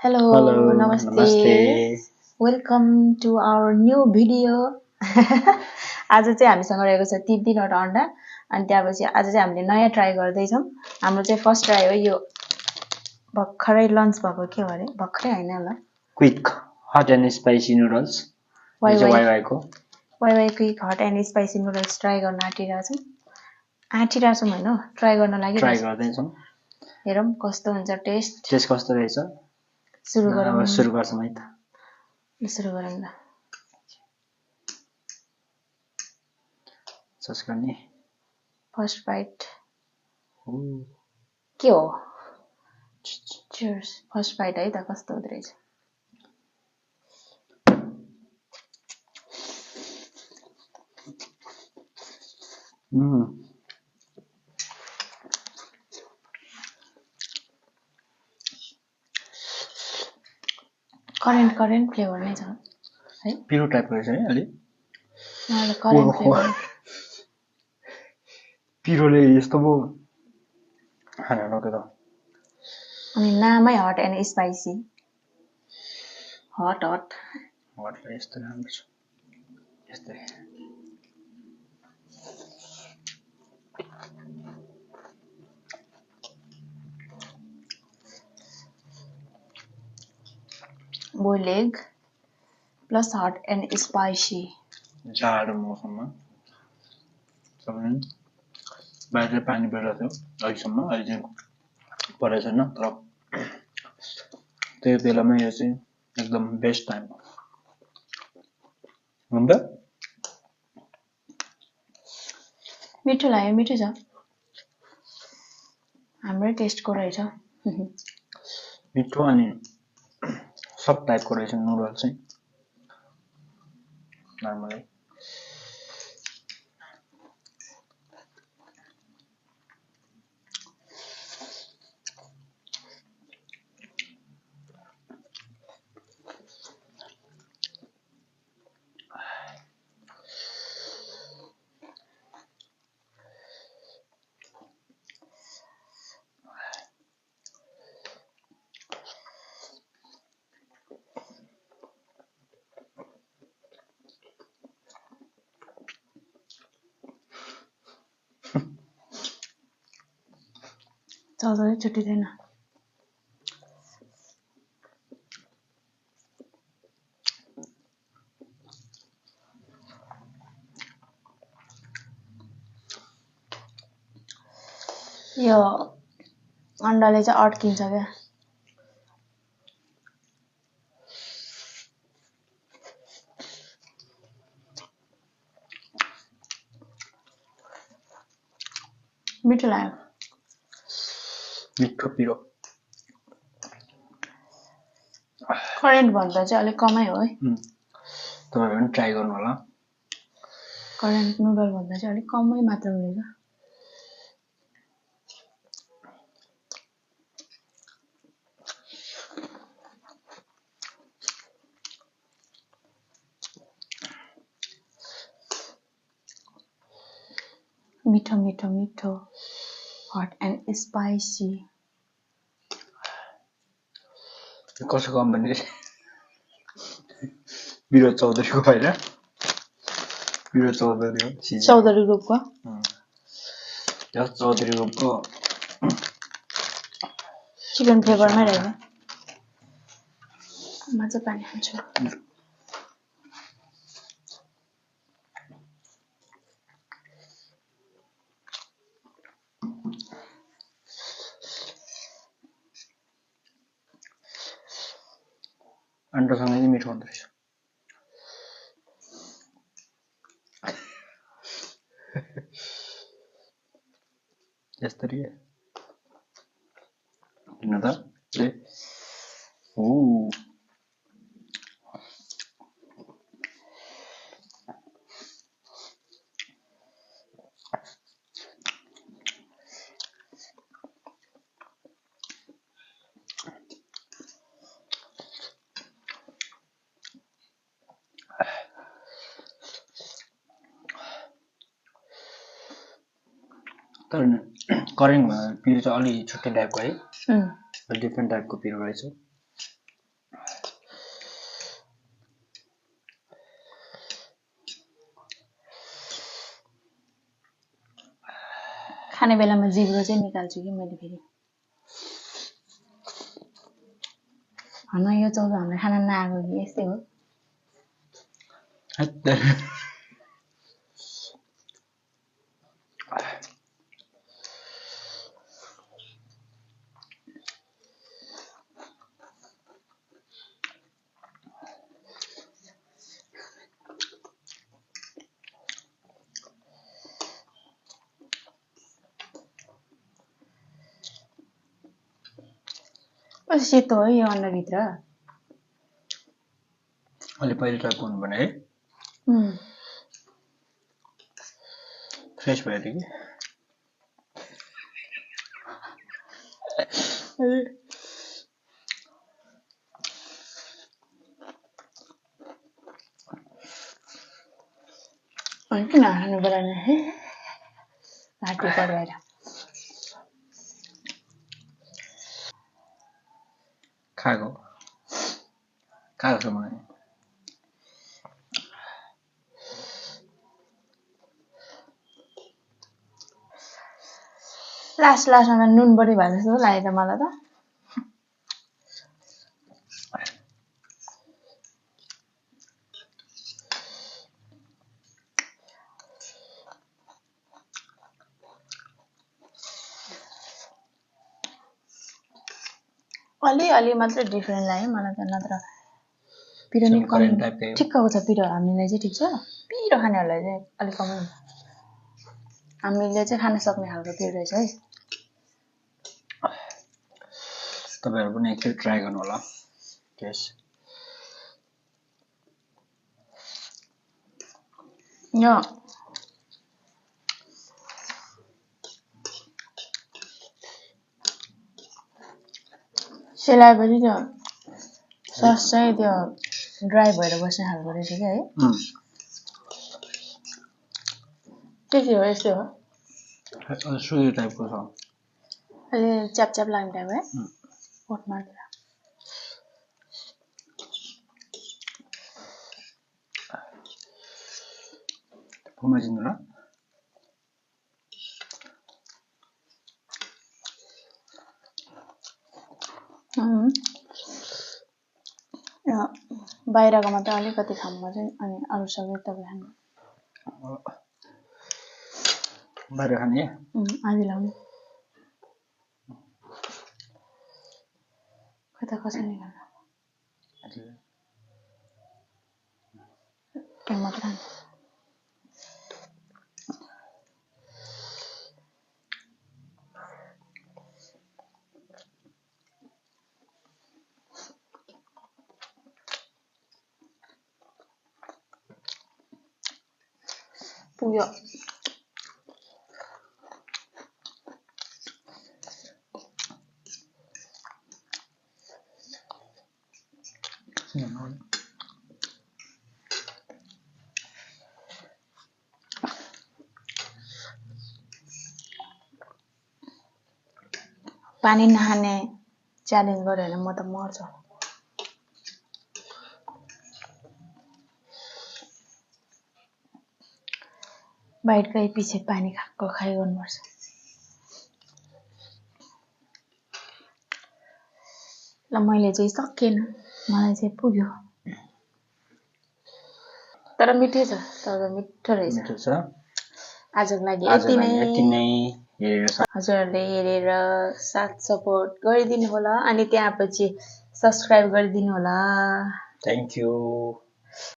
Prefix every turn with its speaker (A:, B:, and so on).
A: Hello,
B: Hello,
A: namaste.
B: namaste.
A: Welcome to our new video. आज चाहिँ हामीसँग रहेको छ 3 वटा अन्डा अनि त्यसपछि आज चाहिँ हामीले नयाँ ट्राई गर्दैछौँ। हाम्रो चाहिँ फर्स्ट ट्राई हो यो भर्खरै लन्च भएको के हो अरे भर्खरै हैन होला
B: Quick, hot and spicy noodles.
A: Y
B: यो
A: वाइ
B: चाहिँ YY को.
A: Y quick hot and spicy noodles try गर्न आँटिरहेछौँ हैन ट्राई गर्न
B: ट्राई
A: लागिरहेछौँ।
B: गर्दैछौँ.
A: हेरौँ कस्तो हुन्छ टेस्ट।
B: टेस्ट कस्तो रहेछ?
A: सुरु गरौँ।
B: अब सुरु गर्छौँ है त.
A: सुरु गरौँ ल.
B: सस गर्ने.
A: First bite.
B: Ooh.
A: के हो? Cheers. फर्स्ट बाइट है त कस्तो हुँदो रहेछ. करेन्ट फ्लेभर नै छ है.
B: पिरो टाइपको रहेछ है अलि.
A: मलाई करेन्ट फ्लेभर.
B: पिरोले यस्तो पो खाना नके त.
A: अनि नामै हट एन्ड स्पाइसी. हट.
B: हटले यस्तो राम्रो छ. यस्तै.
A: Boiled egg plus hot and spicy.
B: जाडो मौसममा सबैले बाहिर पानी परिरहेको थियो अहिलेसम्म. अहिले चाहिँ परेको छैन तर त्यही बेलामा यो चाहिँ एकदम बेस्ट टाइम हो. हुन्छ?
A: मिठो लाग्यो मिठो छ. हाम्रै टेस्टको रहेछ.
B: मिठो अनि सब टाइपको रहेछ नुडल चाहिँ. नर्मली.
A: चल्दै छुट्टिँदैन. यो अन्डाले चाहिँ अड्किन्छ क्या. मिठो लाग्यो.
B: मिठो पिरो.
A: करेन्ट भन्दा चाहिँ अलिक कमै हो है.
B: तपाईहरु पनि ट्राई गर्नु होला.
A: करेन्ट नुडल भन्दा चाहिँ अलिक कमै मात्रामा रहेछ. मिठो हट एन्ड स्पाइसी.
B: कसको कम्पनी विरोध चौधरीको होइन. विरोध चौधरी हो.
A: चौधरी ग्रुपको.
B: चौधरी ग्रुपको
A: चिकन फ्लेभरमै रहेछ. म चाहिँ पानी खान्छु.
B: अन्डासँगै चाहिँ मिठो हुँदो रहेछ. यसरी किन त तर करेन्ट पिरो चाहिँ अलि छुट्टै टाइपको है. डिफ्रेन्ट टाइपको पिरो रहेछ.
A: खाने बेलामा जिब्रो चाहिँ निकाल्छु कि मैले फेरि हन यो चौधो हामीलाई खाना नआएको कि यस्तै हो सेतो हो यो अन्डरभित्र
B: अलि पहिले ट्राई गर्नु भने है फ्रेस भयो कि
A: किन खानु परेन है घाँटी पढाएर
B: खाएको छ मलाई
A: लास्टमा नुन बढी भएको जस्तो लाग्यो त मलाई त अलि मात्रै डिफरेन्ट लाग्यो मलाई त नत्र पिरो नि कम ठिक्कको छ पिरो हामीलाई चाहिँ ठिक छ पिरो खानेहरूलाई चाहिँ अलिक कमै हुन्छ हामीले चाहिँ खान सक्ने खालको पिरो रहेछ है
B: तपाईहरु पनि एकखेप ट्राई गर्नु होला टेस्ट
A: यो सेलाएपछि त्यो सस चाहिँ त्यो ड्राई भएर बस्ने खालको रहेछ कि है के हो यस्तो हो
B: सुगी टाइपको छ
A: अलि च्याप लाग्ने टाइप है ओठमा
B: फुमा जिन्नु र
A: बाहिरको मात्रै अलिकति खाममा चाहिँ अनि अरू सबै तपाईँ खानु
B: बाहिर खाने
A: आधी लाउनु कता कसरी खानु मात्र खानु पुग्यो पानी नखाने च्यालेन्ज गर्यो भने म त मर्छु बाइटकै पछि पानी खाएको खाइ गर्नुपर्छ ल मैले चाहिँ सकेन मलाई चाहिँ पुग्यो तर मिठो छ तर मिठो रहेछ
B: मिठो छ
A: आजको लागि यति नै हजुरहरूले हेरेर साथ सपोर्ट गरिदिनु होला अनि त्यसपछि सब्स्क्राइब गरिदिनु होला
B: थ्यांक यू